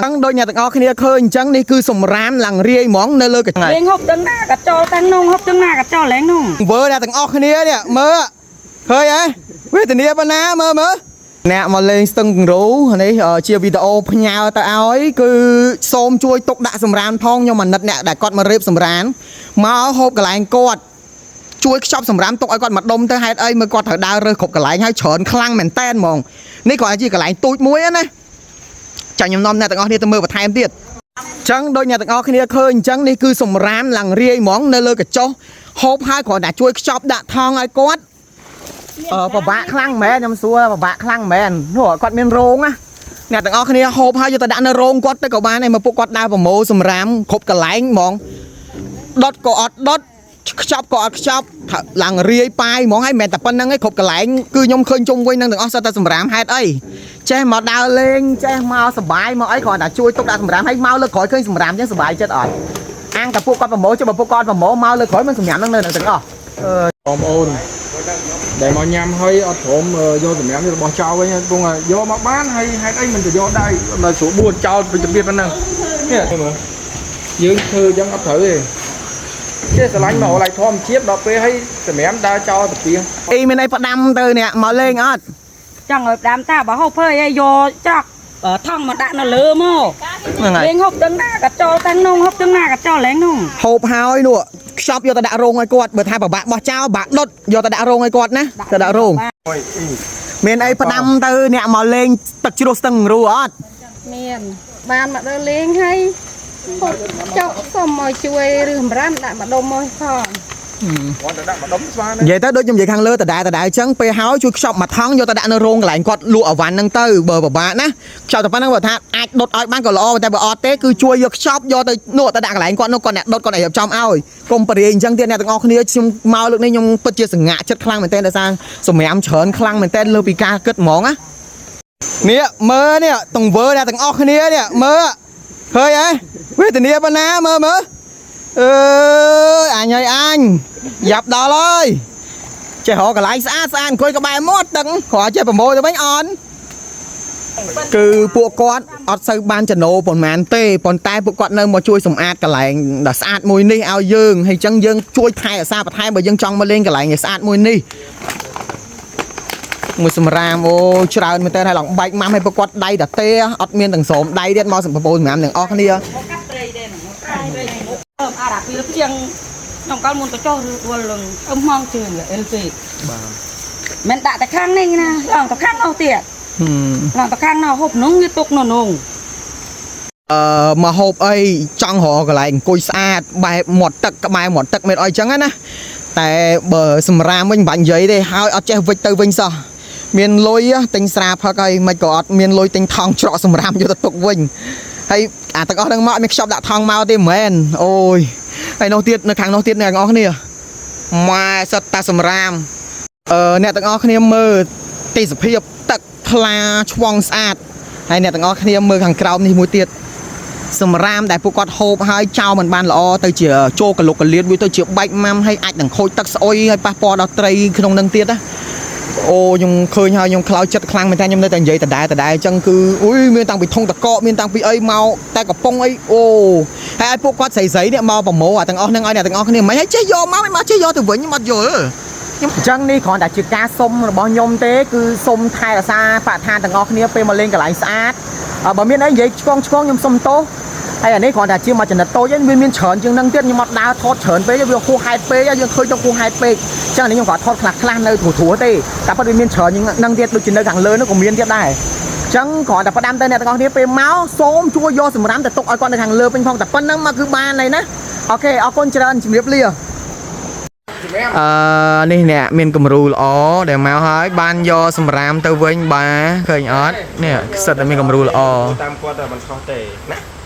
ចឹងដូចអ្នកទាំងអស់គ្នាឃើញអញ្ចឹងនេះគឺសម្រាមឡើងរាយហ្មងនៅលើកញ្ចក់ លេងហូបទាំងណាក៏ចូលទាំងនោះហូបទាំងណាក៏ចូលលែងនោះ វើអ្នកទាំងអស់គ្នានេះមើលឃើញហ៎វេទនាប៉ុណ្ណាមើលមើលអ្នកមកលេងស្ទឹងកង្រូនេះជាវីដេអូផ្ញើទៅឲ្យគឺសូមជួយទុកដាក់សម្រាមផងខ្ញុំអាណិតអ្នកដែលគាត់មករៀបសម្រាមមកហូបកន្លែងគាត់ជួយខ្ចប់សម្រាមទុកឲ្យគាត់មកដុំទៅហេតុអីមើលគាត់ត្រូវដើររើសគ្រប់កន្លែងហើយច្រើនខ្លាំងមែនតែនហ្មងនេះគាត់ជាកន្លែងទូចមួយណា ចាញ់ខ្ញុំនាំអ្នកទាំងអស់គ្នាទៅមើលបន្ថែមទៀតអញ្ចឹងដូចអ្នកទាំងអស់គ្នាឃើញអញ្ចឹងនេះគឺសម្រាមឡើងរាយហ្មងនៅលើកញ្ចុះហូបហើយគ្រាន់តែជួយខ្ចប់ដាក់ថងឲ្យគាត់អឺពិបាកខ្លាំងមែនខ្ញុំសួរពិបាកខ្លាំងមែននោះគាត់មានរោងណាអ្នកទាំងអស់គ្នាហូបហើយយកទៅដាក់នៅរោងគាត់ទៅក៏បានដែរមកពួកគាត់ដើរប្រមូលសម្រាមគ្រប់កន្លែងហ្មងដុតក៏អត់ដុតខ្ចប់ក៏អត់ខ្ចប់ឡើងរាយប៉ាយហ្មងហើយមិនមែនតែប៉ុណ្្នឹងឯងគ្រប់កន្លែងគឺខ្ញុំឃើញជុំវិញនឹងទាំងអស់សុទ្ធតែសម្រាមហេតុអី ចេះមកដើរលេងចេះមកសបាយមកអីគ្រាន់តែជួយទុកដាក់សម្រាមហើយមកលើក្រោយឃើញសម្រាមអញ្ចឹងសបាយចិត្តអត់អាងតែពួកគាត់ប្រមូលចុះបើពួកគាត់ប្រមូលមកលើក្រោយមិនសម្រាមនឹងនៅនឹងទាំងអស់ បងប្អូនដែលមកញ៉ាំហើយអត់ព្រមយកសម្រាប់របស់ចោលវិញពងយកមកបានហើយហេតុអីមិនទៅយកដៃដល់ស្រួលបួនចោលពីជំរាបប៉ុណ្ណឹងនេះមើលយើងធ្វើអញ្ចឹងអត់ត្រូវទេចេះស្រឡាញ់មកឡៃធម្មជាតិដល់ពេលហើយសម្រាប់ដើរចោលទៅពី អីមានអីផ្ដាំទៅអ្នកមកលេងអត់ ចង់ឲ្យដាំតាបើហូបភើយឲ្យយកច្រកថងមកដាក់នៅលើមក ហ្នឹងហើយ លេងហូបទាំងណាក៏ចូលទាំងនោះហូបទាំងណាក៏ចូលលែងនោះ ហូបហើយនោះខ្ចប់យកទៅដាក់រោងឲ្យគាត់បើថាពិបាកបោះចោលបាក់ដុតយកទៅដាក់រោងឲ្យគាត់ណាទៅដាក់រោងមានអីផ្ដាំទៅអ្នកមកលេងទឹកជ្រោះស្ទឹងរូអត់ មានបានមកដល់លេងហើយហូបចុកសុំឲ្យជួយឬសម្រាមដាក់ម្ដុំមកផង គាត់ទៅដាក់ម្ដុំស្មាន និយាយទៅដូចខ្ញុំនិយាយខាងលើដដែលដដែលអញ្ចឹងពេលហើយជួយខ្ចប់មួយថងយកទៅដាក់នៅរោងកន្លែងគាត់លក់អវ៉ាន់ហ្នឹងទៅបើពិបាកណាខ្ចប់តែប៉ុណ្្នឹងបើថាអាចដុតឲ្យបានក៏ល្អតែបើអត់ទេគឺជួយយកខ្ចប់យកទៅនោះទៅដាក់កន្លែងគាត់នោះគាត់អ្នកដុតគាត់អ្នករៀបចំឲ្យកុំបរិយអញ្ចឹងទៀតអ្នកទាំងអស់គ្នាខ្ញុំមកលើកនេះខ្ញុំពិតជាសង្ហាក់ចិត្តខ្លាំងមែនទែនដោយសារសម្រាមច្រើនខ្លាំងមែនទែនលើពីការគិតហ្មងណានេះមើលនេះទង្វើអ្នកទាំងអស់គ្នានេះមើលឃើញហ៎វេទនាប៉ុណ្ណាមើលមើលអើយអញហើយអញយ៉ាប់ដល់ហើយ ចេះរកកន្លែងស្អាតស្អាតអង្គុយក្បែរមាត់ទឹកគ្រាន់ចេះប្រមូលទៅវិញអន់គឺពួកគាត់អត់សូវបានចំណូលប៉ុន្មានទេប៉ុន្តែពួកគាត់នៅមកជួយសម្អាតកន្លែងដ៏ស្អាតមួយនេះឲ្យយើងហើយអញ្ចឹងយើងជួយថែរក្សាបន្ថែមបើយើងចង់មកលេងកន្លែងដែលស្អាតមួយនេះមួយសម្រាមអូច្រើនមែនតើហើយឡើងបែកម៉ាំឲ្យពួកគាត់ដៃតាទេអត់មានទាំងស្រោមដៃទៀតមកសម្បូរសម្រាមទាំងអស់គ្នា មកកាត់ព្រៃដែរហ្នឹងមកកាត់ព្រៃមកអើអារ៉ាពីជាងក្នុងកាលមុនទៅចុះឬដួលលងអឹមម៉ងជើងអិលពេក បាទ មិនដាក់តែខាងនេះណាឡើងទៅខាងនោះទៀត ហឹម ឡើងទៅខាងនោះហូបនោះវាទុកនៅនោះ អឺមកហូបអីចង់រកកន្លែងអង្គុយស្អាតបែបមាត់ទឹកក្បែរមាត់ទឹកមានអីចឹងណាតែបើសម្រាមវិញមិនបាញ់និយាយទេហើយអត់ចេះវិចទៅវិញសោះមានលុយទិញស្រាផឹកហើយមិនក៏អត់មានលុយទិញថង់ច្រកសម្រាមយកទៅទុកវិញហើយអាទាំងអស់ហ្នឹងមកអត់មានខ្ចប់ដាក់ថង់មកទេមែនអូយហើយនោះទៀតនៅខាងនោះទៀតអ្នកទាំងអស់គ្នាម៉ែសិតតាសម្រាមអឺអ្នកទាំងអស់គ្នាមើលទេសភាពទឹកថ្លាឆ្វង់ស្អាតហើយអ្នកទាំងអស់គ្នាមើលខាងក្រោមនេះមួយទៀត សម្រាមដែលពួកគាត់ហូបហើយចោលមិនបានល្អទៅជាចូលកលុកកលៀនវាទៅជាបែកម៉ាំហើយអាចនឹងខូចទឹកស្អុយហើយប៉ះពាល់ដល់ត្រីក្នុងនឹងទៀតណាអូខ្ញុំឃើញហើយខ្ញុំខ្លោចចិត្តខ្លាំងមែនតើខ្ញុំនៅតែនិយាយដដែលដដែលអញ្ចឹងគឺអុយមានតាំងពីធុងតកកមានតាំងពីអីមកតែកំប៉ុងអីអូហើយឲ្យពួកគាត់ស្រីស្រីនេះមកប្រមូលអាទាំងអស់ហ្នឹងឲ្យអ្នកទាំងអស់គ្នាមិនហើយចេះយកមកមិនមកចេះយកទៅវិញខ្ញុំអត់យល់ខ្ញុំអញ្ចឹងនេះគ្រាន់តែជាការសុំរបស់ខ្ញុំទេគឺសុំថែរក្សាបរិស្ថានទាំងអស់គ្នាពេលមកលេងកន្លែងស្អាតអើបើមានអីនិយាយឆ្កងឆ្កងខ្ញុំសុំទោស ហើយអានេះគ្រាន់តែជាមួយចំណិតតូចឯងវាមានច្រើនជាងនឹងទៀតខ្ញុំអត់ដើរថតច្រើនពេកទេវាហួសហេតុពេកយើងឃើញទៅហួសហេតុពេកអញ្ចឹងអានេះខ្ញុំគ្រាន់ថតខ្លះខ្លះនៅត្រួសត្រាសទេតែប៉ុតវាមានច្រើនជាងនឹងទៀតដូចជានៅខាងលើនោះក៏មានទៀតដែរអញ្ចឹងគ្រាន់តែផ្ដាំទៅអ្នកទាំងអស់គ្នាពេលមកសូមជួយយកសម្រាមទៅទុកឲ្យគាត់នៅខាងលើវិញផងតែប៉ុណ្្នឹងមកគឺបានហើយណាអូខេអរគុណច្រើនជំរាបលា សម្រាប់ អឺនេះអ្នកមានគំរូល្អដែលមកហើយបានយកសម្រាមទៅវិញបាទឃើញអត់នេះសិតតែមានគំរូល្អ តាមគាត់តែមិនខុសទេណា